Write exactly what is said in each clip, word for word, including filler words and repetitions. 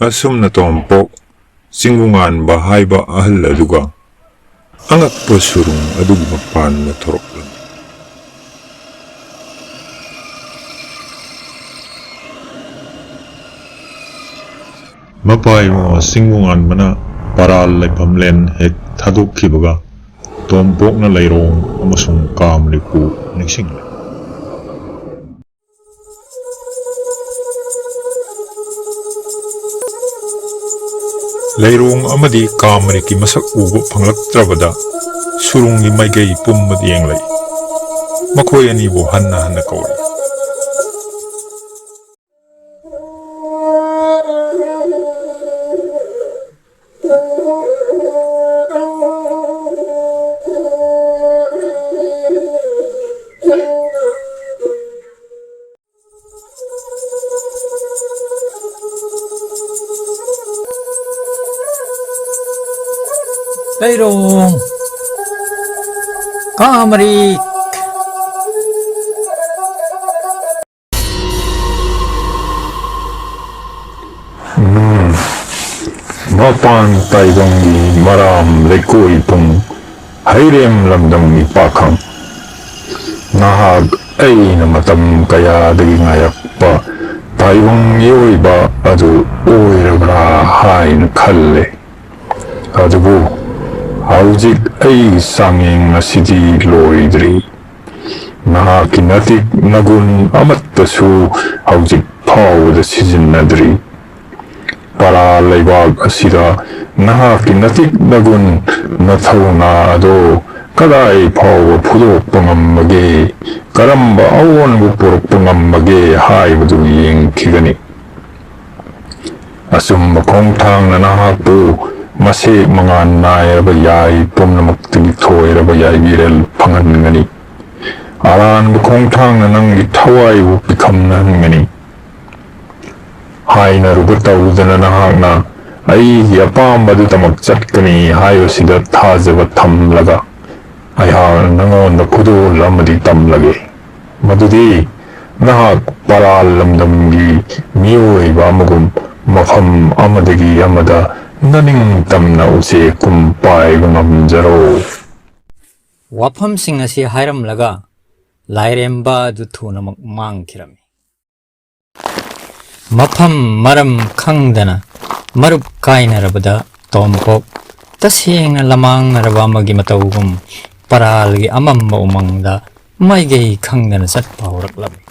ꯑꯁꯨꯝꯅ ꯇꯣꯝꯄꯣꯛ ꯆꯤꯡꯕꯨꯉꯥꯟꯕ ꯍꯥꯏꯕ ꯑꯍꯜ ꯑꯗꯨꯒ ꯑꯉꯛꯄ ꯁꯨꯔꯨꯡ ꯑꯗꯨꯒꯤ ꯃꯄꯥꯟꯗ ꯊꯣꯔꯛꯂꯝꯃꯤ꯫ ꯃꯄꯥ ꯏꯕꯨꯡꯉꯣ ꯆꯤꯡꯕꯨꯉꯥꯟꯕꯅ ꯄꯔꯥꯜ ꯂꯩꯐꯝꯂꯦꯟ ꯍꯦꯛ ꯊꯥꯗꯣꯛꯈꯤꯕꯒ ꯇꯣꯝꯄꯣꯛꯅ ꯂꯩꯔꯣꯡ ꯑꯃꯁꯨꯡ ꯀꯥꯝꯔꯤꯛꯄꯨ ꯅꯤꯡꯁꯤꯡꯂꯦ꯫ ꯂꯩꯔꯣꯡ ꯑꯃꯗꯤ ꯀꯥꯃꯔꯤꯛꯀꯤ ꯃꯁꯛ ꯎꯕ ꯐꯪꯂꯛꯇ꯭ꯔꯕꯗ ꯁꯨꯔꯨꯡꯒꯤ ꯃꯥꯏꯀꯩ ꯄꯨꯝꯕꯗ ꯌꯦꯡꯂꯛꯏ꯫ ꯃꯈꯣꯏ ꯑꯅꯤꯕꯨ ꯍꯟꯅ ꯍꯟꯅ ꯀꯧꯔꯤ꯫ ꯂꯩꯔꯣꯡ ꯀꯥꯃꯔꯤꯛ꯫ ꯎꯝ, ꯃꯄꯥꯟ ꯇꯥꯏꯕꯪꯒꯤ ꯃꯔꯥꯝ ꯂꯩꯀꯣꯏ ꯄꯨꯡ, ꯍꯩꯔꯦꯝ ꯂꯝꯗꯝꯒꯤ ꯄꯥꯈꯪ꯫ ꯅꯍꯥꯛ ꯑꯩꯅ ꯃꯇꯝ ꯀꯌꯥꯗꯒꯤ ꯉꯥꯏꯔꯛꯄ ꯇꯥꯏꯕꯪ ꯃꯤꯑꯣꯏꯕ ꯑꯗꯨ ꯑꯣꯏꯔꯕ꯭ꯔꯥ ꯍꯥꯏꯅ ꯈꯜꯂꯦ꯫ ꯑꯗꯨꯕꯨ ꯍꯧꯖꯤꯛ ꯑꯩꯒꯤ ꯆꯥꯡꯌꯦꯡ ꯑꯁꯤꯗꯤ ꯂꯣꯏꯗ꯭ꯔꯤ꯫ ꯅꯍꯥꯛꯀꯤ ꯅꯇꯤꯛ ꯅꯒꯨꯟ ꯑꯃꯠꯇꯁꯨ ꯍꯧꯖꯤꯛ ꯐꯥꯎꯕꯗ ꯁꯤꯖꯤꯟꯅꯗ꯭ꯔꯤ꯫ ꯄꯔꯥ ꯂꯩꯕꯥꯛ ꯑꯁꯤꯗ ꯅꯍꯥꯛꯀꯤ ꯅꯇꯤꯛ ꯅꯒꯨꯟ ꯅꯊꯧꯅꯥ ꯑꯗꯣ ꯀꯗꯥꯏ ꯐꯥꯎꯕ ꯐꯨꯗꯣꯛꯄ ꯉꯝꯕꯒꯦ, ꯀꯔꯝꯕ ꯑꯑꯣꯟꯕ ꯄꯨꯔꯛꯄ ꯉꯝꯕꯒꯦ ꯍꯥꯏꯕꯗꯨ ꯌꯦꯡꯈꯤꯒꯅꯤ꯫ ꯑꯆꯨꯝꯕ ꯈꯣꯡꯊꯥꯡꯅ ꯅꯍꯥꯛꯄꯨ ꯃꯁꯦꯛ ꯃꯉꯥꯜ ꯅꯥꯏꯔꯕ ꯌꯥꯏ ꯄꯨꯝꯅꯃꯛꯇꯒꯤ ꯊꯣꯏꯔꯕ ꯌꯥꯏꯕꯤꯔꯦꯜ ꯐꯪꯍꯟꯒꯅꯤ꯫ ꯑꯔꯥꯟꯕ ꯈꯣꯡꯊꯥꯡꯅ ꯅꯪꯒꯤ ꯊꯋꯥꯏꯕꯨ ꯄꯤꯈꯝꯅꯍꯟꯒꯅꯤ꯫ ꯍꯥꯏꯅꯔꯨꯕ ꯇꯧꯗꯅ ꯅꯍꯥꯛꯅ ꯑꯩꯒꯤ ꯑꯄꯥꯝꯕꯗꯨꯗꯃꯛ ꯆꯠꯀꯅꯤ ꯍꯥꯏꯕꯁꯤꯗ ꯊꯥꯖꯕ ꯊꯝꯂꯒ ꯑꯩꯍꯥꯛꯅ ꯅꯉꯣꯟꯗ ꯈꯨꯗꯣꯜ ꯑꯃꯗꯤ ꯇꯝꯂꯒꯦ꯫ ꯃꯗꯨꯗꯤ ꯅꯍꯥꯛ ꯄꯔꯥꯜ ꯂꯝꯗꯝꯒꯤ ꯃꯤꯑꯣꯏꯕ ꯑꯃꯒꯨꯝ ꯃꯐꯝ ꯑꯃꯗꯒꯤ ꯑꯃꯗ ꯅꯅꯤꯡꯇꯝꯅ ꯎꯆꯦꯛ ꯀꯨꯝ ꯄꯥꯏꯕ ꯉꯝꯖꯔꯣ꯫ ꯋꯥꯐꯝꯁꯤꯡ ꯑꯁꯤ ꯍꯥꯏꯔꯝꯂꯒ ꯂꯥꯏꯔꯦꯝꯕ ꯑꯗꯨ ꯊꯨꯅꯃꯛ ꯃꯥꯡꯈꯤꯔꯝꯃꯤ꯫ ꯃꯐꯝ ꯃꯔꯝ ꯈꯪꯗꯅ ꯃꯔꯨꯞ ꯀꯥꯏꯅꯔꯕꯗ ꯇꯣꯝꯄꯣꯛ ꯇꯁꯦꯡꯅ ꯂꯃꯥꯡꯅꯔꯕ ꯑꯃꯒꯤ ꯃꯇꯧꯒꯨꯝ ꯄꯔꯥꯜꯒꯤ ꯑꯃꯝꯕ ꯎꯃꯪꯗ ꯃꯥꯏꯒꯩ ꯈꯪꯗꯅ ꯆꯠꯄ ꯍꯧꯔꯛꯂꯝꯃꯤ꯫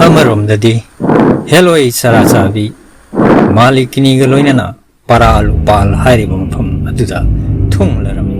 ꯑꯃꯔꯣꯝꯗꯗꯤ ꯍꯦꯂꯣꯏ ꯆꯔꯥ ꯆꯥꯕꯤ ꯃꯥꯂꯤꯀꯤꯅꯤꯒ ꯂꯣꯏꯅꯅ ꯄꯔꯥ ꯂꯨꯄꯥꯜ ꯍꯥꯏꯔꯤꯕ ꯃꯐꯝ ꯑꯗꯨꯗ ꯊꯨꯡꯂꯔꯝꯃꯤ꯫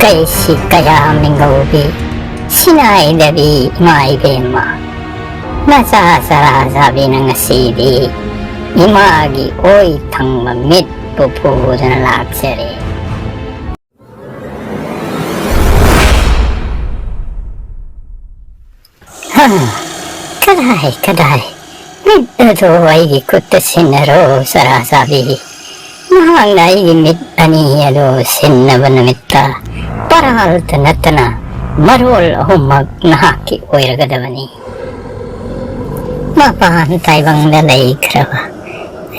ꯀꯩꯁꯤ ꯀꯌꯥ ꯃꯤꯡꯒꯧꯕꯤ, ꯁꯤꯅꯥꯏꯗꯕꯤ ꯏꯃꯥ ꯏꯕꯦꯝꯃ, ꯅꯆꯥ ꯆꯔꯥ ꯆꯥꯕꯤꯅ ꯉꯁꯤꯗꯤ ꯏꯃꯥꯒꯤ ꯑꯣꯏ ꯊꯪꯕ ꯃꯤꯠ ꯄꯨ ꯄꯨꯗꯨꯅ ꯂꯥꯛꯆꯔꯦ꯫ ꯍꯥ, ꯀꯗꯥꯏ, ꯀꯗꯥꯏ? ꯃꯤꯠ ꯑꯗꯨ ꯑꯩꯒꯤ ꯈꯨꯠꯇ ꯁꯤꯟꯅꯔꯣ, ꯆꯔꯥ ꯆꯥꯕꯤ꯫ ꯅꯍꯥꯛꯅ ꯑꯩꯒꯤ ꯃꯤꯠ ꯑꯅꯤ ꯑꯗꯨ ꯁꯤꯟꯅꯕ ꯅꯨꯃꯤꯠꯇ ꯄꯔꯥꯜꯇ ꯅꯠꯇꯅ ꯃꯔꯣꯜ ꯑꯍꯨꯝꯃꯛ ꯅꯍꯥꯛꯀꯤ ꯑꯣꯏꯔꯒꯗꯕꯅꯤ꯫ ꯃꯄꯥꯟ ꯇꯥꯏꯕꯪꯗ ꯂꯩꯈ꯭ꯔꯕ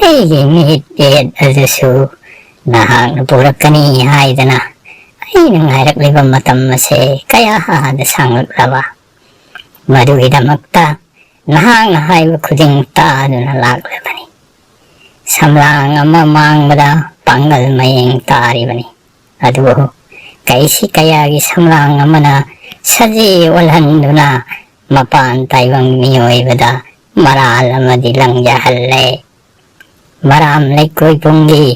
ꯑꯩꯒꯤ ꯃꯤꯠ ꯌꯦꯠ ꯑꯗꯨꯁꯨ ꯅꯍꯥꯛꯅ ꯄꯨꯔꯛꯀꯅꯤ ꯍꯥꯏꯗꯅ ꯑꯩꯅ ꯉꯥꯏꯔꯛꯂꯤꯕ ꯃꯇꯝ ꯑꯁꯦ ꯀꯌꯥꯗ ꯁꯥꯡꯂꯛꯂꯕ? ꯃꯗꯨꯒꯤꯗꯃꯛꯇ ꯅꯍꯥꯛꯅ ꯍꯥꯏꯕ ꯈꯨꯗꯤꯡ ꯇꯥꯗꯨꯅ ꯂꯥꯛꯂꯕꯅꯤ꯫ ꯁꯝꯂꯥꯡ ꯑꯃ ꯃꯥꯡꯕꯗ ꯄꯥꯡꯒꯜ ꯃꯌꯦꯡ ꯇꯥꯔꯤꯕꯅꯤ꯫ ꯑꯗꯨꯕꯨ ꯀꯩꯁꯤ ꯀꯌꯥꯒꯤ ꯁꯝꯂꯥꯡ ꯑꯃꯅ ꯁꯖꯤ ꯑꯣꯜꯍꯟꯗꯨꯅ ꯃꯄꯥꯟ ꯇꯥꯏꯕꯪ ꯃꯤꯑꯣꯏꯕꯗ ꯃꯔꯥꯜ ꯑꯃꯗꯤ ꯂꯪꯖꯍꯜꯂꯦ꯫ ꯃꯔꯥꯝ ꯂꯩꯀꯣꯏ ꯄꯨꯡꯒꯤ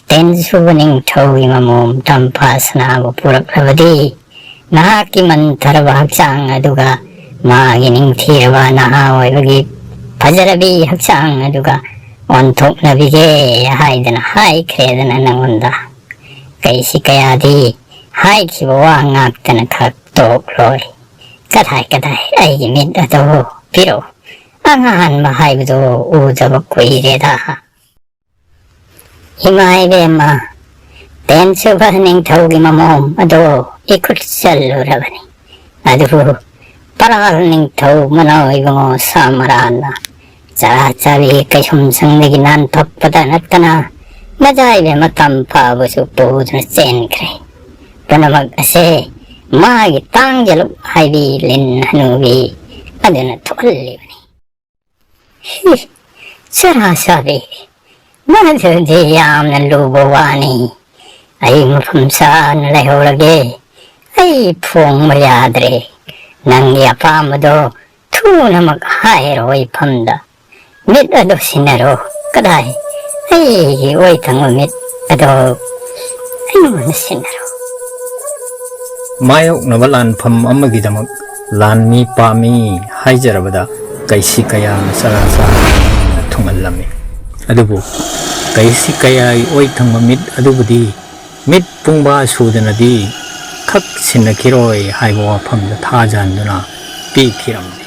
ꯇꯦꯟ ꯁꯨꯕ ꯅꯤꯡꯊꯧꯒꯤ ꯃꯃꯣꯝ ꯇꯝꯐꯥ ꯁꯅꯥꯕꯨ ꯄꯨꯔꯛꯂꯕꯗꯤ, ꯅꯍꯥꯛꯀꯤ ꯃꯟꯊꯔꯕ ꯍꯛꯆꯥꯡ ꯑꯗꯨꯒ ꯃꯥꯒꯤ ꯅꯤꯡꯊꯤꯔꯕ ꯅꯍꯥ ꯑꯣꯏꯕꯒꯤ ꯐꯖꯔꯕꯤ ꯍꯛꯆꯥꯡ ꯑꯗꯨꯒ ꯑꯣꯟꯊꯣꯛꯅꯕꯤꯒꯦ ꯍꯥꯏꯗꯅ ꯍꯥꯏꯈ꯭ꯔꯦꯗꯅ ꯅꯉꯣꯟꯗ꯫ ꯀꯩꯁꯤ ꯀꯌꯥꯗꯤ ꯍꯥꯏꯈꯤꯕ ꯋꯥ ꯉꯥꯛꯇꯅ ꯈꯛ ꯇꯣꯛꯂꯣꯏ꯫ ꯀꯗꯥꯏ, ꯀꯗꯥꯏ, ꯑꯩꯒꯤ ꯃꯤꯠ ꯑꯗꯨ ꯄꯤꯔꯛꯎ꯫ ꯑꯉꯥꯟꯕ ꯍꯥꯏꯕꯗꯨ ꯎꯗꯕ ꯀꯨꯏꯔꯦꯗ꯫ ꯏꯃꯥ ꯏꯕꯦꯝꯃ, ꯇꯦꯟ ꯁꯨꯕ ꯅꯤꯡꯊꯧꯒꯤ ꯃꯃꯣꯝ ꯑꯗꯣ ꯏꯈꯨꯠ ꯆꯜꯂꯨꯔꯕꯅꯤ꯫ ꯑꯗꯨꯕꯨ ꯄꯔꯥꯜ ꯅꯤꯡꯊꯧ ꯃꯅꯥꯎ ꯏꯕꯨꯡꯉꯣ ꯁꯥ ꯃꯔꯥꯜꯅ ꯆꯔꯥ ꯆꯥꯕꯤ ꯀꯩꯁꯨꯝꯁꯪꯗꯒꯤ ꯅꯥꯟꯊꯣꯛꯄꯗ ꯅꯠꯇꯅ ꯃꯖꯥ ꯏꯕꯦꯝꯃ ꯇꯝꯐꯥꯕꯨꯁꯨ ꯄꯨꯗꯨꯅ ꯆꯦꯟꯈ꯭ꯔꯦ꯫ ꯄꯨꯝꯅꯃꯛ ꯑꯁꯦ ꯃꯥꯒꯤ ꯇꯥꯡꯖꯂꯨꯛ ꯍꯥꯏꯕꯤ ꯂꯤꯟ ꯍꯅꯨꯕꯤ ꯑꯗꯨꯅ ꯊꯣꯛꯍꯜꯂꯤꯕꯅꯤ꯫ ꯍꯤ, ꯆꯔꯥ ꯆꯥꯕꯤ, ꯃꯗꯨꯗꯤ ꯌꯥꯝꯅ ꯂꯨꯕ ꯋꯥꯅꯤ꯫ ꯑꯩ ꯃꯐꯝ ꯆꯥꯅ ꯂꯩꯍꯧꯔꯒꯦ꯫ ꯑꯩ ꯐꯣꯡꯕ ꯌꯥꯗ꯭ꯔꯦ꯫ ꯅꯪꯒꯤ ꯑꯄꯥꯝꯕꯗꯣ ꯊꯨꯅꯃꯛ ꯍꯥꯏꯔꯣ ꯏꯐꯝꯗ꯫ ꯃꯤꯠ ꯑꯗꯨ ꯁꯤꯟꯅꯔꯣ꯫ ꯀꯗꯥꯏ? ꯑꯩꯒꯤ ꯑꯣꯏ ꯊꯪꯕ ꯃꯤꯠ ꯑꯗꯨ ꯑꯩꯉꯣꯟꯗ ꯁꯤꯟꯅꯔꯣ꯫ ꯃꯥꯌꯣꯛꯅꯕ ꯂꯥꯟꯐꯝ ꯑꯃꯒꯤꯗꯃꯛ ꯂꯥꯟꯃꯤ ꯄꯥꯝꯃꯤ ꯍꯥꯏꯖꯔꯕꯗ ꯀꯩꯁꯤ ꯀꯌꯥꯅ ꯆꯔꯥ ꯆꯥꯔ ꯊꯨꯡꯍꯜꯂꯝꯃꯤ꯫ ꯑꯗꯨꯕꯨ ꯀꯩꯁꯤ ꯀꯌꯥꯒꯤ ꯑꯣꯏ ꯊꯪꯕ ꯃꯤꯠ ꯑꯗꯨꯕꯨꯗꯤ ꯃꯤꯠ ꯄꯨꯡꯕꯥ ꯁꯨꯗꯅꯗꯤ ꯈꯛ ꯁꯤꯟꯅꯈꯤꯔꯣꯏ ꯍꯥꯏꯕ ꯋꯥꯐꯝꯗ ꯊꯥꯖꯍꯟꯗꯨꯅ ꯄꯤꯈꯤꯔꯝꯃꯤ꯫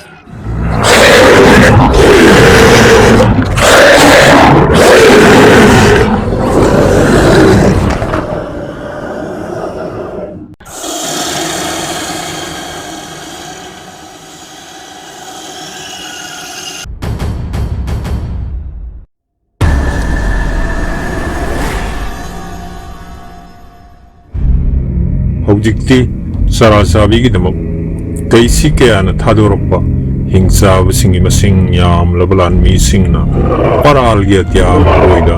ꯍꯧꯖꯤꯛꯇꯤ ꯆꯔꯥ ꯆꯥꯕꯤꯒꯤꯗꯃꯛ ꯀꯩꯁꯤ ꯀꯌꯥꯅ ꯊꯥꯗꯣꯔꯛꯄ ꯍꯤꯡꯆꯥꯕꯁꯤꯡꯒꯤ ꯃꯁꯤꯡ ꯌꯥꯝꯂꯕ ꯂꯥꯟꯃꯤꯁꯤꯡꯅ ꯄꯔꯥꯜꯒꯤ ꯑꯇꯤꯌꯥ ꯃꯈꯣꯏꯗ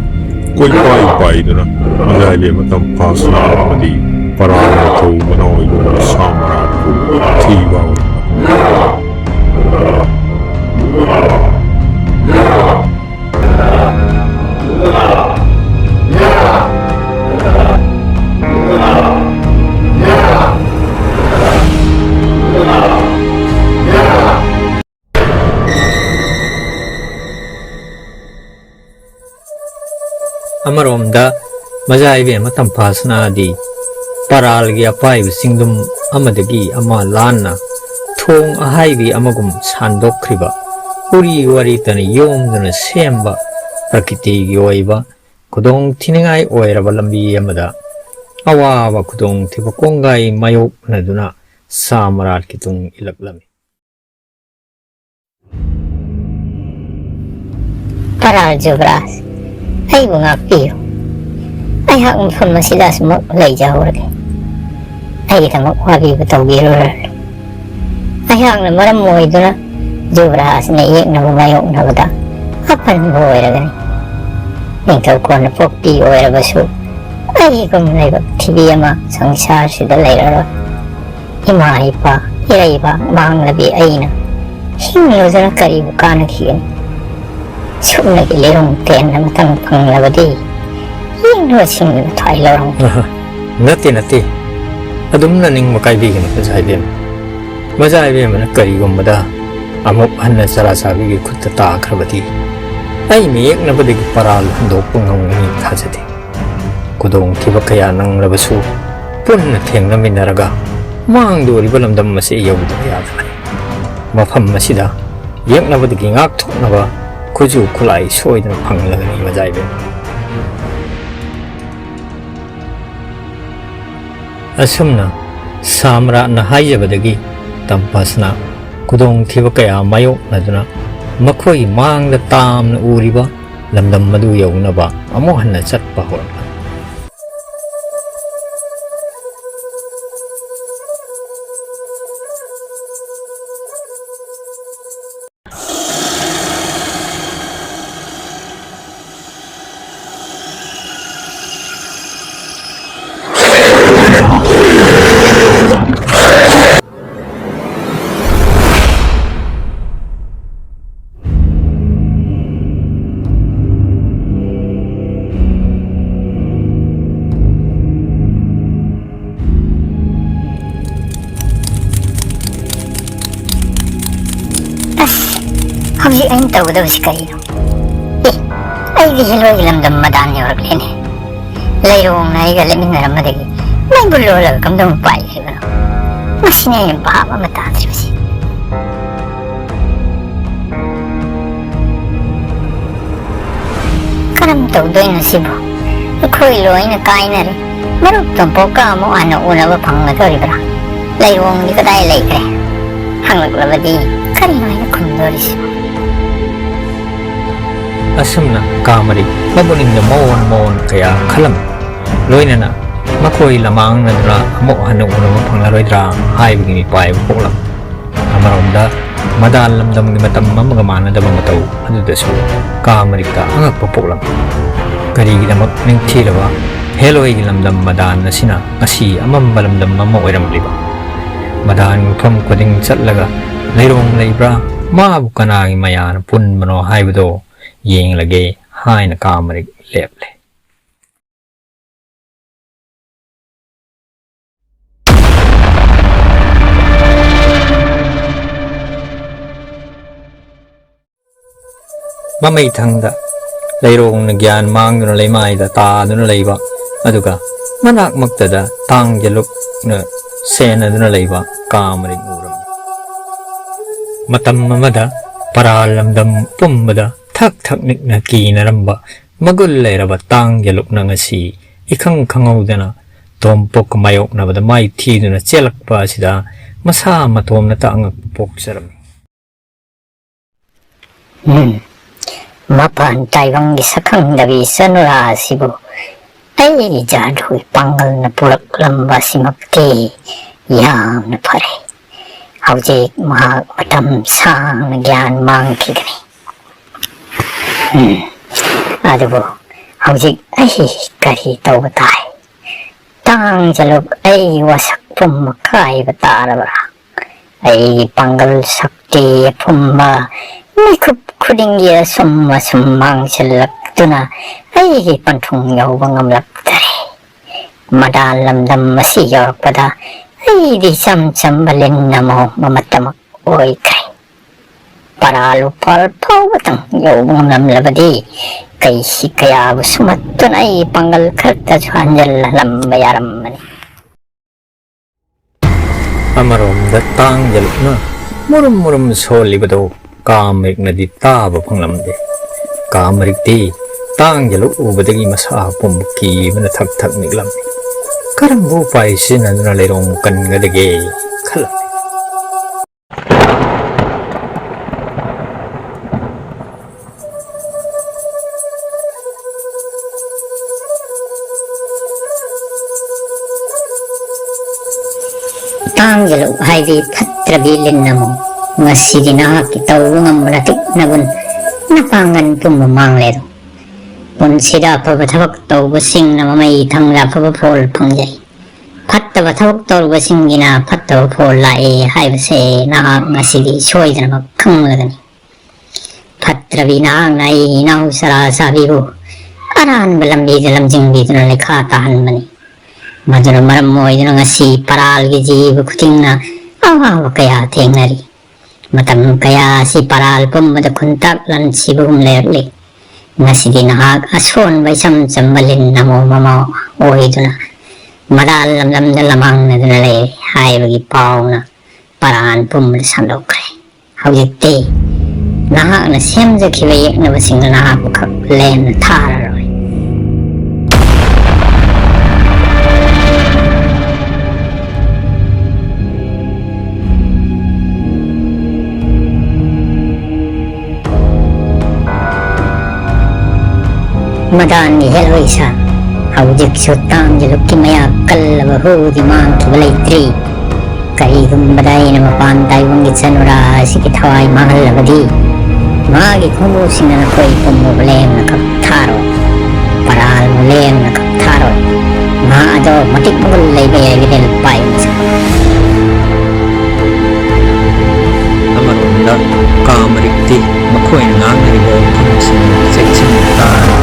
ꯀꯣꯏꯄꯥꯏ ꯄꯥꯏꯗꯨꯅ ꯃꯤꯔꯥꯏꯕ ꯃꯇꯝ ꯐꯥꯁꯅ ꯑꯃꯗꯤ ꯄꯔꯥꯜꯅ ꯊꯧꯕꯅ ꯑꯣꯏꯕ ꯁꯥ ꯃꯔꯥꯠꯄꯨ ꯊꯤꯕ ꯍꯧꯔꯛꯄ꯫ ꯑꯃꯔꯣꯝꯗ ꯃꯖꯥ ꯏꯕꯦꯝꯃ ꯇꯝꯐꯥꯁꯅꯥꯗꯤ ꯄꯔꯥꯜꯒꯤ ꯑꯄꯥꯏꯕ ꯆꯤꯡꯗꯨꯝ ꯑꯃꯗꯒꯤ ꯑꯃ ꯂꯥꯟꯅ ꯊꯣꯡ ꯑꯍꯥꯏꯕꯤ ꯑꯃꯒꯨꯝ ꯁꯥꯟꯗꯣꯛꯈ꯭ꯔꯤꯕ ꯎꯔꯤ ꯋꯥꯔꯤꯇꯅ ꯌꯣꯝꯗꯨꯅ ꯁꯦꯝꯕ ꯄ꯭ꯔꯀꯤꯇꯤꯒꯤ ꯑꯣꯏꯕ ꯈꯨꯗꯣꯡ ꯊꯤꯅꯤꯡꯉꯥꯏ ꯑꯣꯏꯔꯕ ꯂꯝꯕꯤ ꯑꯃꯗ ꯑꯋꯥꯕ ꯈꯨꯗꯣꯡ ꯊꯤꯕ ꯀꯣꯡꯒꯥꯏ ꯃꯥꯌꯣꯛꯅꯗꯨꯅ ꯁꯥ ꯃꯔꯥꯠꯀꯤ ꯇꯨꯡ ꯏꯜꯂꯛꯂꯝꯃꯤ꯫ ꯄꯔꯥꯜ ꯖꯨꯕ꯭ꯔꯥꯖ, ꯑꯩꯕꯨ ꯉꯥꯛꯄꯤꯌꯨ꯫ ꯑꯩꯍꯥꯛ ꯃꯐꯝ ꯑꯁꯤꯗ ꯑꯁꯨꯃꯛ ꯂꯩꯖꯍꯧꯔꯒꯦ꯫ ꯑꯩꯒꯤꯗꯃꯛ ꯋꯥꯕꯤꯕ ꯇꯧꯕꯤꯔꯨꯔꯅꯨ꯫ ꯑꯩꯍꯥꯛꯅ ꯃꯔꯝ ꯑꯣꯏꯗꯨꯅ ꯖꯨꯕ꯭ꯔꯥꯖꯅ ꯌꯦꯛꯅꯕ ꯃꯥꯌꯣꯛꯅꯕꯗ ꯑꯄꯟꯕ ꯑꯣꯏꯔꯒꯅꯤ꯫ ꯅꯤꯡꯊꯧ ꯀꯣꯟꯅ ꯄꯣꯛꯄꯤ ꯑꯣꯏꯔꯕꯁꯨ ꯑꯩꯒꯨꯝ ꯂꯥꯏꯕꯛ ꯊꯤꯕꯤ ꯑꯃ ꯁꯪꯁꯥꯔꯁꯤꯗ ꯂꯩꯔꯔꯣꯏ꯫ ꯏꯃꯥ ꯏꯄꯥ, ꯏꯔꯩꯕꯥꯛ ꯃꯥꯡꯂꯕꯤ ꯑꯩꯅ ꯍꯤꯡꯂꯨꯗꯨꯅ ꯀꯔꯤꯕꯨ ꯀꯥꯟꯅꯈꯤꯒꯅꯤ? ꯁꯨꯞꯅꯒꯤ ꯂꯤꯔꯨꯡ ꯇꯦꯟꯅ ꯃꯇꯝ ꯐꯪꯂꯕꯗꯤ ꯌꯦꯡꯂꯨꯕꯁꯤꯡꯅ ꯊ꯭ꯋꯥꯏ ꯂꯧꯔꯝꯒꯅꯤ꯫ ꯑꯍ, ꯅꯠꯇꯦ, ꯅꯠꯇꯦ꯫ ꯑꯗꯨꯝꯅ ꯅꯤꯡꯕ ꯀꯥꯏꯕꯤꯒꯅꯨ, ꯃꯖꯥ ꯏꯕꯦꯝꯃ꯫ ꯃꯖꯥ ꯏꯕꯦꯝꯃꯅ ꯀꯔꯤꯒꯨꯝꯕꯗ ꯑꯃꯨꯛ ꯍꯟꯅ ꯆꯔꯥ ꯆꯥꯕꯤꯒꯤ ꯈꯨꯠꯇ ꯇꯥꯈ꯭ꯔꯕꯗꯤ ꯑꯩ ꯃꯤꯌꯦꯛꯅꯕꯗꯒꯤ ꯄꯔꯥꯜ ꯍꯟꯗꯣꯛꯄ ꯉꯝꯒꯅꯤ ꯊꯥꯖꯗꯦ꯫ ꯈꯨꯗꯣꯡꯊꯤꯕ ꯀꯌꯥ ꯅꯪꯂꯕꯁꯨ ꯄꯨꯟꯅ ꯊꯦꯡꯅꯃꯤꯟꯅꯔꯒ ꯃꯥꯡꯗꯣꯔꯤꯕ ꯂꯝꯗꯝ ꯑꯁꯤ ꯌꯧꯗꯕ ꯌꯥꯗꯕꯅꯤ꯫ ꯃꯐꯝ ꯑꯁꯤꯗ ꯌꯦꯛꯅꯕꯗꯒꯤ ꯉꯥꯛꯊꯣꯛꯅꯕ ꯈꯨꯠꯁꯨ ꯈꯨꯠꯂꯥꯏ ꯁꯣꯏꯗꯅ ꯐꯪꯂꯒꯅꯤ ꯃꯖꯥꯏꯕꯦꯝ꯫ ꯑꯁꯨꯝꯅ ꯁꯥꯝꯔꯥꯠꯅ ꯍꯥꯏꯖꯕꯗꯒꯤ ꯇꯝꯄꯥꯁꯅ ꯈꯨꯗꯣꯡꯊꯤꯕ ꯀꯌꯥ ꯃꯥꯌꯣꯛꯅꯗꯨꯅ ꯃꯈꯣꯏꯒꯤ ꯃꯥꯡꯗ ꯇꯥꯝꯅ ꯎꯔꯤꯕ ꯂꯝꯗꯝ ꯑꯗꯨ ꯌꯧꯅꯕ ꯑꯃꯨꯛ ꯍꯟꯅ ꯆꯠꯄ ꯍꯧꯔꯛꯂꯝꯃꯤ꯫ ꯑꯁ, ꯍꯧꯖꯤꯛ ꯑꯩꯅ ꯇꯧꯒꯗꯕꯁꯤ ꯀꯔꯤꯅꯣ? ꯑꯦ, ꯑꯩꯗꯤ ꯍꯦꯂꯣꯏꯒꯤ ꯂꯝꯗꯝ ꯃꯗꯥꯟ ꯌꯧꯔꯛꯂꯦꯅꯦ꯫ ꯂꯩꯔꯣꯡꯅ ꯑꯩꯒ ꯂꯦꯞꯃꯤꯟꯅꯔꯝꯕꯗꯒꯤ ꯃꯩꯕꯨ ꯂꯣꯜꯂꯒ ꯀꯝꯗꯧꯅ ꯄꯥꯏꯈ꯭ꯔꯤꯕꯅꯣ? ꯃꯁꯤꯅ ꯑꯩꯅ ꯚꯥꯞ ꯑꯃ ꯇꯥꯗ꯭ꯔꯤꯕꯁꯤ꯫ ꯀꯔꯝ ꯇꯧꯗꯣꯏꯅꯣ ꯁꯤꯕꯨ? ꯑꯩꯈꯣꯏ ꯂꯣꯏꯅ ꯀꯥꯏꯅꯔꯦ꯫ ꯃꯔꯨꯞ ꯇꯣꯝꯄꯣꯛꯀ ꯑꯃꯨꯛ ꯍꯟꯅ ꯎꯅꯕ ꯐꯪꯒꯗꯧꯔꯤꯕ꯭ꯔꯥ? ꯂꯩꯔꯣꯡꯗꯤ ꯀꯗꯥꯏ ꯂꯩꯈ꯭ꯔꯦ? ꯍꯪꯂꯛꯂꯕꯗꯤ ꯀꯔꯤꯅꯣ ꯑꯩꯅ ꯈꯨꯝꯗꯣꯔꯤꯁꯤꯕꯣ? ꯑꯁꯨꯝꯅ ꯀꯥꯃꯔꯤ ꯃꯄꯨꯛꯅꯤꯡꯗ ꯃꯑꯣꯟ ꯃꯑꯣꯟ ꯀꯌꯥ ꯈꯜꯂꯝꯃꯤ꯫ ꯂꯣꯏꯅꯅ ꯃꯈꯣꯏ ꯂꯃꯥꯡꯅꯗꯨꯅ ꯑꯃꯨꯛ ꯍꯟꯅ ꯎꯅꯕ ꯐꯪꯂꯔꯣꯏꯗ꯭ꯔꯥ ꯍꯥꯏꯕꯒꯤ ꯃꯤꯄꯥꯏꯕ ꯄꯣꯛꯂꯝꯃꯤ꯫ ꯑꯃꯔꯣꯝꯗ ꯃꯗꯥꯟ ꯂꯝꯗꯝꯒꯤ ꯃꯇꯝ ꯑꯃꯒ ꯃꯥꯟꯅꯗꯕ ꯃꯇꯧ ꯑꯗꯨꯗꯁꯨ ꯀꯥꯃꯔꯤꯛꯇ ꯑꯉꯛꯄ ꯄꯣꯛꯂꯝꯃꯤ꯫ ꯀꯔꯤꯒꯤꯗꯃꯛ ꯅꯤꯡꯊꯤꯔꯕ ꯍꯦꯂꯣꯏꯒꯤ ꯂꯝꯗꯝ ꯃꯗꯥꯟ ꯑꯁꯤꯅ ꯉꯁꯤ ꯑꯃꯝꯕ ꯂꯝꯗꯝ ꯑꯃ ꯑꯣꯏꯔꯝꯂꯤꯕ? ꯃꯗꯥꯟ ꯃꯐꯝ ꯈꯨꯗꯤꯡ ꯆꯠꯂꯒ ꯂꯩꯔꯣꯡ ꯂꯩꯕ꯭ꯔꯥ, ꯃꯥꯕꯨ ꯀꯅꯥꯒꯤ ꯃꯌꯥꯅ ꯄꯨꯟꯕꯅꯣ ꯍꯥꯏꯕꯗꯣ ꯌꯦꯡꯂꯒꯦ ꯍꯥꯏꯅ ꯀꯥꯃꯔꯤꯛ ꯂꯦꯞꯂꯦ꯫ ꯃꯃꯩꯊꯪꯗ ꯂꯩꯔꯣꯡꯅ ꯒ꯭ꯌꯥꯟ ꯃꯥꯡꯗꯨꯅ ꯂꯩꯃꯥꯏꯗ ꯇꯥꯗꯨꯅ ꯂꯩꯕ, ꯑꯗꯨꯒ ꯃꯅꯥꯛꯃꯛꯇꯗ ꯇꯥꯡꯖꯂꯨꯛꯅ ꯁꯦꯟꯅꯗꯨꯅ ꯂꯩꯕ ꯀꯥ ꯃꯔꯤꯛ ꯎꯔꯝꯃꯤ꯫ ꯃꯇꯝ ꯑꯃꯗ ꯄꯔꯥ ꯂꯝꯗꯝ ꯄꯨꯝꯕꯗ ꯊꯛ ꯊꯛ ꯅꯤꯛꯅ ꯀꯤꯅꯔꯝꯕ ꯃꯒꯨꯟ ꯂꯩꯔꯕ ꯇꯥꯡꯖꯂꯨꯛꯅ ꯉꯁꯤ ꯏꯈꯪ ꯈꯪꯍꯧꯗꯅ ꯇꯣꯝꯄꯣꯛꯀ ꯃꯥꯌꯣꯛꯅꯕꯗ ꯃꯥꯏ ꯊꯤꯗꯨꯅ ꯆꯦꯜꯂꯛꯄ ꯑꯁꯤꯗ ꯃꯁꯥ ꯃꯇꯣꯝꯅꯇ ꯑꯉꯛꯄ ꯄꯣꯛꯆꯔꯝꯃꯤ꯫ ꯎꯝ꯫ ꯃꯄꯥꯟ ꯇꯥꯏꯕꯪꯒꯤ ꯁꯛꯈꯪꯗꯕꯤ ꯏꯆꯟꯅꯨꯔꯥ ꯑꯁꯤꯕꯨ ꯑꯩ ꯖꯥꯗꯨꯒꯤ ꯄꯥꯡꯒꯜꯅ ꯄꯨꯔꯛꯂꯝꯕ ꯑꯁꯤꯃꯛꯇꯤ ꯌꯥꯝꯅ ꯐꯔꯦ꯫ ꯍꯧꯖꯤꯛ ꯃꯍꯥꯛ ꯃꯇꯝ ꯁꯥꯡꯅ ꯒ꯭ꯌꯥꯟ ꯃꯥꯡꯈꯤꯒꯅꯤ꯫ ꯎꯝ꯫ ꯑꯗꯨꯕꯨ ꯍꯧꯖꯤꯛ ꯑꯩ ꯀꯔꯤ ꯇꯧꯕ ꯇꯥꯏ? ꯇꯥꯡꯖꯂꯨꯛ ꯑꯩ ꯋꯥꯁꯛ ꯄꯨꯝꯕ ꯀꯥꯏꯕ ꯇꯥꯔꯕ꯭ꯔꯥ? ꯑꯩꯒꯤ ꯄꯥꯡꯒꯜ ꯁꯛꯇꯤ ꯑꯄꯨꯝꯕ ꯃꯤꯀꯨꯞ ꯈꯨꯗꯤꯡꯒꯤ ꯑꯁꯨꯝ ꯑꯁꯨꯝ ꯃꯥꯡꯁꯤꯜꯂꯛꯇꯨꯅ ꯑꯩꯒꯤ ꯄꯟꯊꯨꯡ ꯌꯧꯕ ꯉꯝꯂꯛꯇꯔꯦ꯫ ꯃꯗꯥ ꯂꯝꯗꯝ ꯑꯁꯤ ꯌꯧꯔꯛꯄꯗ ꯑꯩꯗꯤ ꯏꯆꯝ ꯆꯝꯕ ꯂꯤꯟ ꯑꯃ ꯃꯃꯠ ꯑꯃ ꯑꯣꯏꯈ꯭ꯔꯦ꯫ ꯄꯔꯥ ꯂꯨꯄꯥꯜ ꯐꯥꯎꯕꯇꯪ ꯌꯧꯕ ꯉꯝꯂꯝꯂꯕꯗꯤ ꯀꯩꯁꯤ ꯀꯌꯥꯕꯨ ꯁꯨꯝꯍꯠꯇꯨꯅ ꯑꯩ ꯄꯥꯡꯒꯜ ꯈꯔꯇꯁꯨ ꯍꯟꯖꯤꯜꯍꯜꯂꯝꯕ ꯌꯥꯔꯝꯕꯅꯤ꯫ ꯑꯃꯔꯣꯝꯗ ꯇꯥꯡꯖꯂꯨꯛꯅ ꯃꯨꯔꯨꯝ ꯃꯨꯔꯨꯝ ꯁꯣꯜꯂꯤꯕꯗꯨ ꯀꯥꯃꯔꯤꯛꯅꯗꯤ ꯇꯥꯕ ꯐꯪꯂꯝꯗꯦ꯫ ꯀꯥꯃꯔꯤꯛꯇꯤ ꯇꯥꯡꯖꯂꯨꯛ ꯎꯕꯗꯒꯤ ꯃꯁꯥ ꯄꯨꯝꯕ ꯀꯤꯕꯅ ꯊꯛ ꯊꯛ ꯅꯤꯛꯂꯝꯃꯤ꯫ ꯀꯔꯝꯕ ꯎꯄꯥꯏ ꯁꯤꯖꯤꯟꯅꯗꯨꯅ ꯂꯩꯔꯣꯡ ꯀꯟꯒꯗꯒꯦ ꯈꯜꯂꯝꯃꯤ꯫ ꯇꯥꯡꯖꯂꯨꯛ ꯍꯥꯏꯗꯤ ꯐꯠꯇ꯭ꯔꯕꯤ ꯂꯤꯟ ꯑꯃꯣ, ꯉꯁꯤꯗꯤ ꯅꯍꯥꯛꯀꯤ ꯇꯧꯕ ꯉꯝꯕ ꯅꯇꯤꯛ ꯅꯒꯨꯟ ꯅꯄꯥꯡꯒꯜ ꯄꯨꯝꯕ ꯃꯥꯡꯂꯦꯗꯣ꯫ ꯄꯨꯟꯁꯤꯗ ꯑꯐꯕ ꯊꯕꯛ ꯇꯧꯕꯁꯤꯡꯅ ꯃꯃꯩ ꯊꯪꯗ ꯑꯐꯕ ꯐꯣꯜ ꯐꯪꯖꯩ꯫ ꯐꯠꯇꯕ ꯊꯕꯛ ꯇꯧꯔꯨꯕꯁꯤꯡꯒꯤꯅ ꯐꯠꯇꯕ ꯐꯣꯜ ꯂꯥꯛꯑꯦ ꯍꯥꯏꯕꯁꯦ ꯅꯍꯥꯛ ꯉꯁꯤꯗꯤ ꯁꯣꯏꯗꯅꯃꯛ ꯈꯪꯂꯒꯅꯤ꯫ ꯐꯠꯇ꯭ꯔꯕꯤ ꯅꯍꯥꯛꯅ ꯑꯩ ꯏꯅꯥꯎ ꯁꯔꯥ ꯁꯥꯕꯤꯕꯨ ꯑꯔꯥꯟꯕ ꯂꯝꯕꯤꯗ ꯂꯝꯖꯤꯡꯕꯤꯗꯨꯅ ꯂꯩꯈꯥ ꯇꯥꯍꯟꯕꯅꯤ꯫ ꯃꯗꯨꯅ ꯃꯔꯝ ꯑꯣꯏꯗꯨꯅ ꯉꯁꯤ ꯄꯔꯥꯜꯒꯤ ꯖꯤꯕ ꯈꯨꯗꯤꯡꯅ ꯑꯋꯥꯕ ꯀꯌꯥ ꯊꯦꯡꯅꯔꯤ꯫ ꯃꯇꯝ ꯀꯌꯥ ꯑꯁꯤ ꯄꯔꯥꯜ ꯄꯨꯝꯕꯗ ꯈꯨꯟꯇꯥꯛ ꯂꯥꯟꯁꯤꯕꯒꯨꯝ ꯂꯩꯔꯛꯂꯤ꯫ ꯉꯁꯤꯗꯤ ꯅꯍꯥꯛ ꯑꯁꯣꯟꯕ ꯏꯆꯝ ꯆꯝꯕ ꯂꯤꯟ ꯑꯃꯣꯝ ꯑꯃ ꯑꯣꯏꯗꯨꯅ ꯃꯔꯥꯜ ꯂꯝꯗꯝꯗ ꯂꯃꯥꯡꯅꯗꯨꯅ ꯂꯩꯔꯦ ꯍꯥꯏꯕꯒꯤ ꯄꯥꯎꯅ ꯄꯔꯥꯟ ꯄꯨꯝꯕꯗ ꯁꯟꯗꯣꯛꯈ꯭ꯔꯦ꯫ ꯍꯧꯖꯤꯛꯇꯤ ꯅꯍꯥꯛꯅ ꯁꯦꯝꯖꯈꯤꯕ ꯌꯦꯛꯅꯕꯁꯤꯡꯗꯨ ꯅꯍꯥꯛꯄꯨ ꯈꯛ ꯂꯦꯝꯅ ꯊꯥꯔꯔꯣꯏ꯫ ꯃꯗꯥꯟꯒꯤ ꯍꯦꯜꯂꯣꯏꯁꯥ, ꯍꯧꯖꯤꯛꯁꯨ ꯇꯥꯡꯖꯂꯨꯛꯀꯤ ꯃꯌꯥ ꯀꯜꯂꯕ ꯍꯨꯗꯤ ꯃꯥꯡꯈꯤꯕ ꯂꯩꯇ꯭ꯔꯤ꯫ ꯀꯔꯤꯒꯨꯝꯕꯗ ꯑꯩꯅ ꯃꯄꯥꯟ ꯇꯥꯏꯕꯪꯒꯤ ꯆꯅꯨꯔꯥ ꯑꯁꯤꯒꯤ ꯊꯋꯥꯏ ꯃꯥꯡꯍꯜꯂꯕꯗꯤ, ꯃꯥꯒꯤ ꯈꯣꯡꯎꯞꯁꯤꯡꯅ ꯅꯈꯣꯏ ꯄꯨꯝꯕꯕꯨ ꯂꯦꯝꯅ ꯀꯛꯊꯥꯔꯣꯏ꯫ ꯄꯔꯥꯜꯕꯨ ꯂꯦꯝꯅ ꯀꯛꯊꯥꯔꯣꯏ꯫ ꯃꯍꯥꯛ ꯑꯗꯣ ꯃꯇꯤꯛ ꯃꯒꯨꯟ ꯂꯩꯕ ꯌꯥꯏ, ꯂꯨꯄꯥ ꯌꯨꯝꯁꯥ꯫ ꯑꯃꯔꯣꯝꯗ ꯀꯥ ꯃꯔꯤꯛꯇꯤ ꯃꯈꯣꯏꯅ ꯉꯥꯡꯅꯔꯤꯕ ꯋꯥꯐꯝꯁꯤꯡ ꯆꯦꯛꯁꯤꯟꯅ ꯇꯥꯔꯤ꯫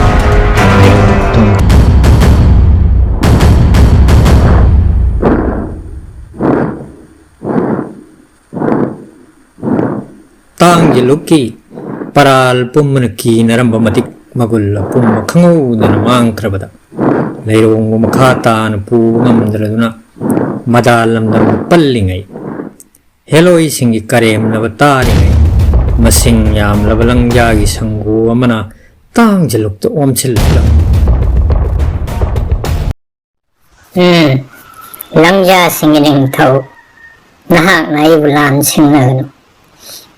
ꯇꯥꯡꯒꯤ ꯂꯨꯛꯀꯤ ꯄꯔꯥꯜ ꯄꯨꯝꯕꯅ ꯀꯤꯅꯔꯝꯕ ꯃꯇꯤꯛ ꯃꯒꯨꯜ ꯑꯄꯨꯝꯕ ꯈꯪꯍꯧꯗꯅ ꯃꯥꯡꯈ꯭ꯔꯕꯗ, ꯂꯩꯔꯣꯡꯕꯨ ꯃꯈꯥ ꯇꯥꯅ ꯄꯨꯕ ꯉꯝꯗ꯭ꯔꯗꯨꯅ ꯃꯗꯥ ꯂꯝꯗꯝꯗ ꯄꯜꯂꯤꯉꯩ, ꯍꯦꯂꯣꯏꯁꯤꯡꯒꯤ ꯀꯔꯦꯝꯅꯕ ꯇꯥꯔꯤꯉꯩ, ꯃꯁꯤꯡ ꯌꯥꯝꯂꯕ ꯂꯪꯖꯥꯒꯤ ꯁꯪꯒꯨ ꯑꯃꯅ ꯇꯥꯡꯖꯂꯨꯛꯇ ꯑꯣꯝꯁꯤꯜꯂꯛꯂꯝꯃꯤ꯫ ꯎꯝ, ꯂꯪꯖꯥꯁꯤꯡꯒꯤ ꯅꯤꯡꯊꯧ, ꯅꯍꯥꯛꯅ ꯑꯩꯕꯨ ꯂꯥꯟ ꯁꯤꯡꯅꯒꯅꯨ꯫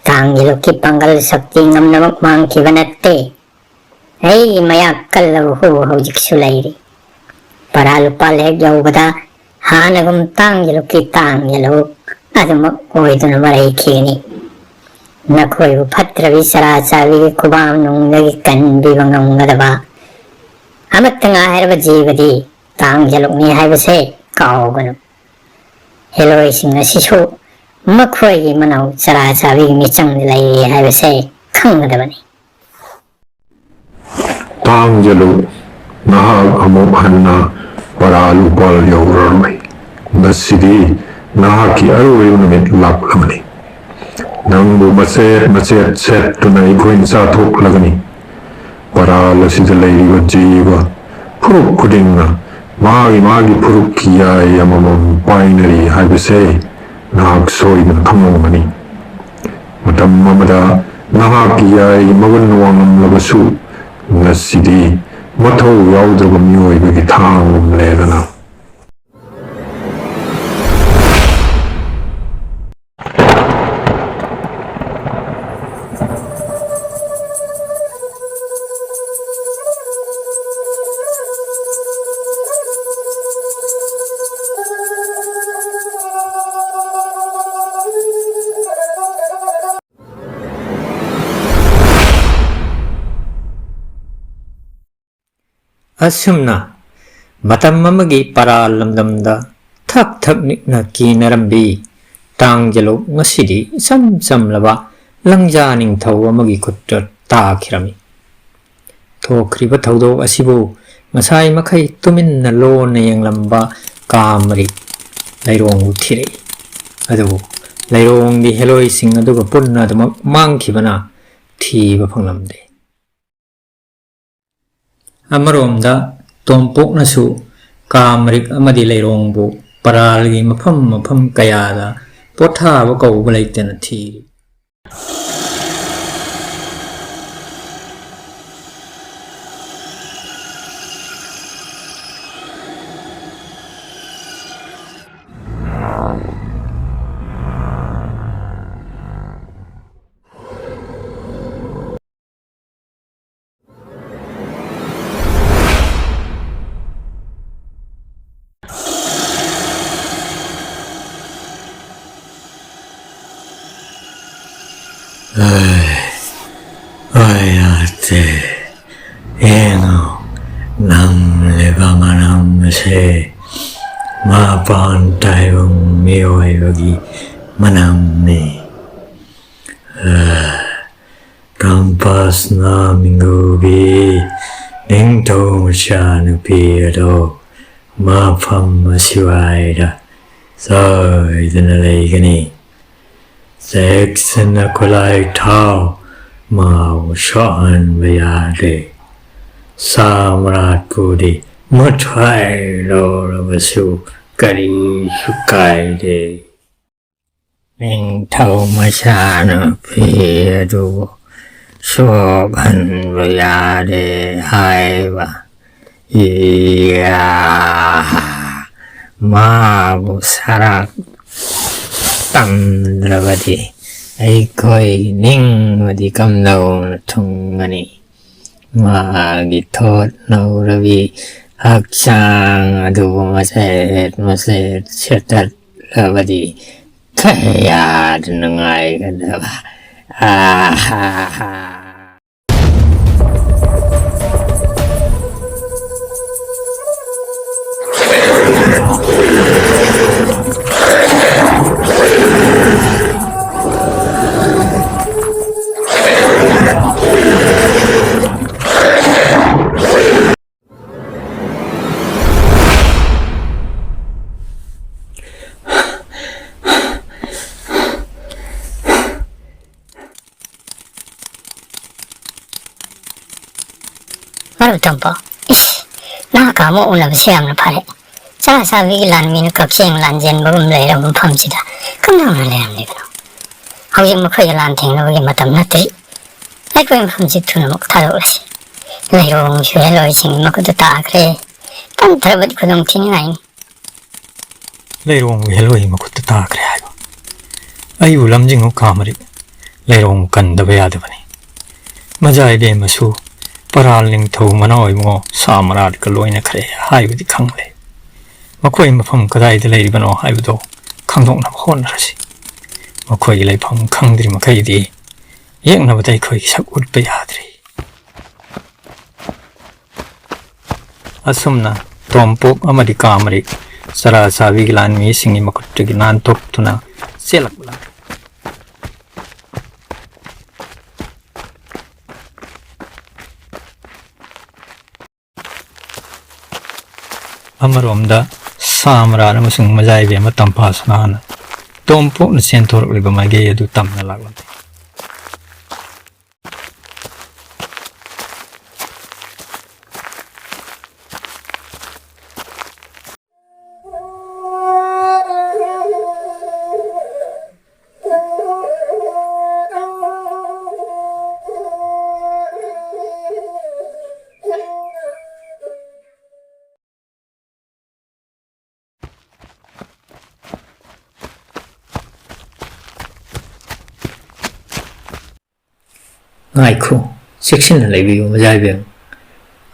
ꯇꯥꯡꯖꯂꯨꯛꯀꯤ ꯄꯥꯡꯒꯜ ꯁꯛꯇꯤ ꯉꯝꯅꯃꯛ ꯃꯥꯡꯈꯤꯕ ꯅꯠꯇꯦ꯫ ꯑꯩꯒꯤ ꯃꯌꯥꯛ ꯀꯜꯂꯕ ꯍꯨ ꯍꯧꯖꯤꯛꯁꯨ ꯂꯩꯔꯤ꯫ ꯄꯔꯥ ꯂꯨꯄꯥ ꯍꯦꯛ ꯌꯧꯕꯗ ꯍꯥꯟꯅꯒꯨꯝ ꯇꯥꯡꯖꯂꯨꯛꯀꯤ ꯇꯥꯡꯖꯂꯨꯛ ꯑꯗꯨꯃꯛ ꯑꯣꯏꯗꯨꯅ ꯃꯔꯩꯈꯤꯒꯅꯤ꯫ ꯅꯈꯣꯏꯕꯨ ꯐꯠꯇ꯭ꯔꯕꯤ ꯆꯔꯥ ꯆꯥꯕꯤꯒꯤ ꯈꯨꯕꯥꯝ ꯅꯨꯡꯗꯒꯤ ꯀꯟꯕꯤꯕ ꯉꯝꯒꯗꯕ ꯑꯃꯠꯇ ꯉꯥꯏꯔꯕ ꯖꯤꯕꯗꯤ ꯇꯥꯡꯖꯂꯨꯛꯅꯤ ꯍꯥꯏꯕꯁꯦ ꯀꯥꯎꯒꯅꯨ꯫ ꯍꯦꯂꯣꯏꯁꯤꯡ ꯑꯁꯤꯁꯨ ꯃꯈꯣꯏꯒꯤ ꯃꯅꯥꯎ ꯆꯔꯥ ꯆꯥꯕꯤꯒꯤ ꯃꯤꯆꯪꯗ ꯂꯩꯔꯤ ꯍꯥꯏꯕꯁꯦ ꯈꯪꯒꯗꯕꯅꯤ꯫ ꯇꯥꯡꯖꯂꯨꯛ, ꯅꯍꯥꯛ ꯑꯃꯨꯛ ꯍꯟꯅ ꯄꯔꯥ ꯂꯨꯄꯥꯜ ꯌꯧꯔꯔꯣꯏ꯫ ꯉꯁꯤꯗꯤ ꯅꯍꯥꯛꯀꯤ ꯑꯔꯣꯏꯕ ꯅꯨꯃꯤꯠ ꯂꯥꯛꯂꯕꯅꯤ꯫ ꯅꯪꯕꯨ ꯃꯆꯦꯠ ꯃꯆꯦꯠ ꯁꯦꯠꯇꯨꯅ ꯑꯩꯈꯣꯏꯅ ꯆꯥꯊꯣꯛꯂꯒꯅꯤ꯫ ꯄꯔꯥꯜ ꯑꯁꯤꯗ ꯂꯩꯔꯤꯕ ꯖꯤꯕ ꯐꯨꯔꯨꯞ ꯈꯨꯗꯤꯡꯅ ꯃꯥꯒꯤ ꯃꯥꯒꯤ ꯐꯨꯔꯨꯞꯀꯤ ꯌꯥꯏ ꯑꯃꯃꯝ ꯄꯥꯏꯅꯔꯤ ꯍꯥꯏꯕꯁꯦ ꯅꯍꯥꯛ ꯁꯣꯏꯗꯅ ꯈꯪꯂꯝꯒꯅꯤ꯫ ꯃꯇꯝ ꯑꯃꯗ ꯅꯍꯥꯛꯀꯤ ꯌꯥꯏ ꯃꯒꯨꯟ ꯋꯥꯡꯂꯝꯂꯕꯁꯨ, ꯉꯁꯤꯗꯤ ꯃꯊꯧ ꯌꯥꯎꯗ꯭ꯔꯕ ꯃꯤꯑꯣꯏꯕꯒꯤ ꯊꯥꯡ ꯂꯦꯗꯅ꯫ ꯑꯁꯨꯝꯅ ꯃꯇꯝ ꯑꯃꯒꯤ ꯄꯔꯥ ꯂꯝꯗꯝꯗ ꯊꯛ ꯊꯛ ꯅꯤꯛꯅ ꯀꯤꯅꯔꯝꯕꯤ ꯇꯥꯡꯖꯂꯨ ꯉꯁꯤꯗꯤ ꯏꯆꯝ ꯆꯝꯂꯕ ꯂꯪꯖꯥ ꯅꯤꯡꯊꯧ ꯑꯃꯒꯤ ꯈꯨꯠꯇ ꯇꯥꯈꯤꯔꯝꯃꯤ꯫ ꯊꯣꯛꯈ꯭ꯔꯤꯕ ꯊꯧꯗꯣꯛ ꯑꯁꯤꯕꯨ ꯉꯁꯥꯏ ꯃꯈꯩ ꯇꯨꯃꯤꯟꯅ ꯂꯣꯟꯅ ꯌꯦꯡꯂꯝꯕ ꯀꯥ ꯃꯔꯤꯛ ꯂꯩꯔꯣꯡꯕꯨ ꯊꯤꯔꯛꯏ꯫ ꯑꯗꯨꯕꯨ ꯂꯩꯔꯣꯡꯒꯤ ꯍꯦꯂꯣꯏꯁꯤꯡ ꯑꯗꯨꯒ ꯄꯨꯟꯅ ꯑꯗꯨꯃꯛ ꯃꯥꯡꯈꯤꯕꯅ ꯊꯤꯕ ꯐꯪꯂꯝꯗꯦ꯫ ꯑꯃꯔꯣꯝꯗ ꯇꯣꯝꯄꯣꯛꯅꯁꯨ ꯀꯥ ꯃꯔꯤꯛ ꯑꯃꯗꯤ ꯂꯩꯔꯣꯡꯕꯨ ꯄꯔꯥꯜꯒꯤ ꯃꯐꯝ ꯃꯐꯝ ꯀꯌꯥꯗ ꯄꯣꯊꯥꯕ ꯀꯧꯕ ꯂꯩꯇꯅ ꯊꯤꯔꯤ꯫ ꯑꯩ, ꯑꯩ ꯅꯠꯇꯦ꯫ ꯌꯦꯡꯉꯨ, ꯅꯝꯂꯤꯕ ꯃꯅꯝ ꯑꯁꯤ ꯃꯄꯥꯟ ꯇꯥꯏꯕꯪ ꯃꯤꯑꯣꯏꯕꯒꯤ ꯃꯅꯝꯅꯤ꯫ ꯑ, ꯀꯝꯄꯁꯅ ꯃꯤꯡꯒꯧꯕꯤ ꯅꯤꯡꯊꯧ ꯃꯆꯥꯅꯨꯄꯤ ꯑꯗꯣ ꯃꯐꯝ ꯑꯁꯤꯋꯥꯏꯗ ꯁꯣꯏꯗꯅ ꯂꯩꯒꯅꯤ꯫ ꯆꯦꯛꯁꯤꯟꯅ ꯈꯨꯠꯂꯥꯏ ꯊꯥꯎ, ꯃꯥꯕꯨ ꯁꯣꯛꯍꯟꯕ ꯌꯥꯗꯦ꯫ ꯁꯥꯝꯔꯥꯠꯄꯨꯗꯤ ꯃꯊ꯭ꯋꯥꯏ ꯂꯧꯔꯕꯁꯨ ꯀꯔꯤꯁꯨ ꯀꯥꯏꯗꯦ꯫ ꯅꯤꯡꯊꯧ ꯃꯆꯥꯅꯨꯄꯤ ꯑꯗꯨꯕꯨ ꯁꯣꯛꯍꯟꯕ ꯌꯥꯗꯦ ꯍꯥꯏꯕ꯫ ꯏꯌꯥ! ꯃꯥꯕꯨ ꯁꯔꯥꯛ ꯇꯝꯗ꯭ꯔꯕꯗꯤ ꯑꯩꯈꯣꯏ ꯅꯤꯡꯕꯗꯤ ꯀꯝꯗꯧꯅ ꯊꯨꯡꯒꯅꯤ? ꯃꯥꯒꯤ ꯊꯣꯠ ꯅꯧꯔꯕꯤ ꯍꯛꯆꯥꯡ ꯑꯗꯨꯕꯨ ꯃꯆꯦꯠ ꯃꯆꯦꯠ ꯁꯦꯠꯇꯠꯂꯕꯗꯤ ꯀꯌꯥꯗ ꯅꯨꯡꯉꯥꯏꯒꯗꯕ! ꯑꯥꯍꯥꯍꯥ! ꯃꯔꯨꯞ ꯇꯣꯝꯄꯣꯛ, ꯏꯁ, ꯅꯍꯥꯛꯀ ꯑꯃꯨꯛ ꯎꯅꯕꯁꯦ ꯌꯥꯝꯅ ꯐꯔꯦ꯫ ꯆꯔꯥ ꯆꯥꯕꯤꯒꯤ ꯂꯥꯟꯃꯤꯅ ꯀꯛꯆꯦꯡ ꯂꯥꯟꯖꯦꯟꯕꯒꯨꯝ ꯂꯩꯔꯕ ꯃꯐꯝꯁꯤꯗ ꯀꯝꯗꯧꯅ ꯂꯩꯔꯝꯂꯤꯕꯅꯣ? ꯍꯧꯖꯤꯛ ꯃꯈꯣꯏꯒ ꯂꯥꯟ ꯊꯦꯡꯅꯕꯒꯤ ꯃꯇꯝ ꯅꯠꯇ꯭ꯔꯤ꯫ ꯑꯩꯈꯣꯏ ꯃꯐꯝꯁꯤ ꯊꯨꯅꯃꯛ ꯊꯥꯗꯣꯛꯂꯁꯤ꯫ ꯂꯩꯔꯣꯡ ꯁꯨꯍꯦꯜꯂꯣꯏꯁꯤꯡꯒꯤ ꯃꯈꯨꯠꯇ ꯇꯥꯈ꯭ꯔꯦ꯫ ꯄꯟꯊꯔꯕꯗꯤ ꯈꯨꯗꯣꯡ ꯊꯤꯅꯤꯡꯉꯥꯏꯅꯤ꯫ ꯂꯩꯔꯣꯡ ꯍꯦꯜꯂꯣꯏꯒꯤ ꯃꯈꯨꯠꯇ ꯇꯥꯈ꯭ꯔꯦ ꯍꯥꯏꯕ꯫ ꯑꯩꯕꯨ ꯂꯝꯖꯤꯡꯉꯨ ꯀꯥꯃꯔꯤꯛ, ꯂꯩꯔꯣꯡ ꯀꯟꯗꯕ ꯌꯥꯗꯕꯅꯤ꯫ ꯃꯖꯥ ꯏꯕꯦꯝꯃꯁꯨ ꯄꯔꯥꯜ ꯅꯤꯡꯊꯧ ꯃꯅꯥꯎ ꯏꯕꯨꯡꯉꯣ ꯁꯥ ꯃꯔꯥꯠꯀ ꯂꯣꯏꯅꯈ꯭ꯔꯦ ꯍꯥꯏꯕꯗꯤ ꯈꯪꯂꯦ꯫ ꯃꯈꯣꯏ ꯃꯐꯝ ꯀꯗꯥꯏꯗ ꯂꯩꯔꯤꯕꯅꯣ ꯍꯥꯏꯕꯗꯣ ꯈꯪꯗꯣꯛꯅꯕ ꯍꯣꯠꯅꯔꯁꯤ꯫ ꯃꯈꯣꯏꯒꯤ ꯂꯩꯐꯝ ꯈꯪꯗ꯭ꯔꯤ ꯃꯈꯩꯗꯤ ꯌꯦꯛꯅꯕꯗ ꯑꯩꯈꯣꯏꯒꯤ ꯁꯛ ꯎꯠꯄ ꯌꯥꯗ꯭ꯔꯤ꯫ ꯑꯁꯨꯝꯅ ꯇꯣꯝꯄꯣꯛ ꯑꯃꯗꯤ ꯀꯥꯃꯔꯤꯛ ꯆꯔꯥ ꯆꯥꯕꯤꯒꯤ ꯂꯥꯟꯃꯤꯁꯤꯡꯒꯤ ꯃꯈꯨꯠꯇꯒꯤ ꯅꯥꯟꯊꯣꯛꯇꯨꯅ ꯆꯦꯜꯂꯛꯂꯝꯃꯤ꯫ ꯑꯃꯔꯣꯝꯗ ꯁꯥ ꯃꯔꯥꯠ ꯑꯃꯁꯨꯡ ꯃꯖꯥ ꯏꯕꯦꯝꯃ ꯇꯝꯐꯥ ꯁꯅꯥꯅ ꯏꯇꯣꯝ ꯄꯣꯛꯅ ꯆꯦꯟꯊꯣꯔꯛꯂꯤꯕ ꯃꯥꯏꯀꯩ ꯑꯗꯨ ꯇꯝꯅ ꯂꯥꯛꯂꯝꯃꯤ꯫ ꯉꯥꯏꯈꯣ, ꯆꯦꯛꯁꯤꯟꯅ ꯂꯩꯕꯤꯌꯨ, ꯃꯖꯥ ꯏꯕꯦꯝꯃ꯫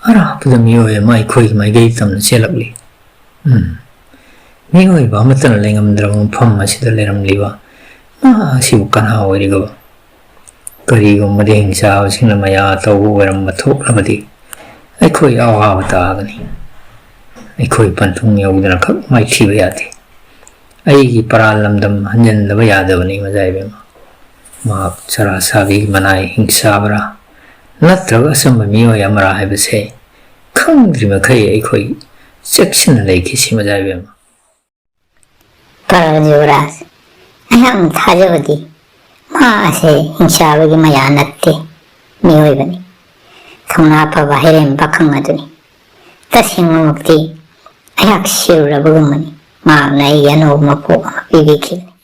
ꯑꯔꯥꯞꯄꯗ ꯃꯤꯑꯣꯏ ꯑꯃ ꯑꯩꯈꯣꯏꯒꯤ ꯃꯥꯏꯀꯩ ꯇꯝꯅ ꯆꯦꯜꯂꯛꯂꯤ꯫ ꯎꯝ, ꯃꯤꯑꯣꯏꯕ ꯑꯃꯠꯇꯅ ꯂꯩꯉꯝꯗ꯭ꯔꯕ ꯃꯐꯝ ꯑꯁꯤꯗ ꯂꯩꯔꯝꯂꯤꯕ ꯃꯍꯥꯛ ꯑꯁꯤꯕꯨ ꯀꯅꯥ ꯑꯣꯏꯔꯤꯒꯕ? ꯀꯔꯤꯒꯨꯝꯕꯗꯤ ꯍꯤꯡꯆꯥꯕꯁꯤꯡꯅ ꯃꯌꯥ ꯇꯧꯕ ꯑꯣꯏꯔꯝꯕ ꯊꯣꯛꯂꯕꯗꯤ ꯑꯩꯈꯣꯏ ꯑꯋꯥꯕ ꯇꯥꯒꯅꯤ꯫ ꯑꯩꯈꯣꯏ ꯄꯟꯊꯨꯡ ꯌꯧꯗꯅ ꯈꯛ ꯃꯥꯏꯊꯤꯕ ꯌꯥꯗꯦ꯫ ꯑꯩꯒꯤ ꯄꯔꯥ ꯂꯝꯗꯝ ꯍꯟꯖꯤꯟꯗꯕ ꯌꯥꯗꯕꯅꯤ, ꯃꯖꯥ ꯏꯕꯦꯝꯃ꯫ ꯃꯍꯥꯛ ꯆꯔꯥ ꯁꯥꯕꯤꯒꯤ ꯃꯅꯥꯏ ꯍꯤꯡꯆꯥꯕꯔꯥ ꯅꯠꯇ꯭ꯔꯒ ꯑꯆꯝꯕ ꯃꯤꯑꯣꯏ ꯑꯃꯔꯥ ꯍꯥꯏꯕꯁꯦ ꯈꯪꯗ꯭ꯔꯤ ꯃꯈꯩ ꯑꯩꯈꯣꯏ ꯆꯦꯛꯁꯤꯟꯅ ꯂꯩꯈꯤꯁꯤ, ꯃꯖꯥ ꯏꯕꯦꯝꯃ꯫ ꯄ꯭ꯔꯕ ꯌꯨꯕꯔꯥꯖ, ꯑꯩꯍꯥꯛꯅ ꯊꯥꯖꯕꯗꯤ ꯃꯍꯥꯛ ꯑꯁꯦ ꯍꯤꯡꯆꯥꯕꯒꯤ ꯃꯌꯥ ꯅꯠꯇꯦ, ꯃꯤꯑꯣꯏꯕꯅꯤ꯫ ꯊꯧꯅꯥ ꯐꯕ ꯍꯩꯔꯦꯝ ꯄꯥꯈꯪ ꯑꯗꯨꯅꯤ꯫ ꯇꯁꯦꯡꯕꯃꯛꯇꯤ ꯑꯩꯍꯥꯛ ꯁꯤꯔꯨꯔꯕꯒꯨꯝꯕꯅꯤ꯫ ꯃꯍꯥꯛꯅ ꯑꯩꯒꯤ ꯑꯅꯧꯕ ꯃꯄꯣꯛ ꯑꯃ ꯄꯤꯕꯤꯈꯤꯕꯅꯤ꯫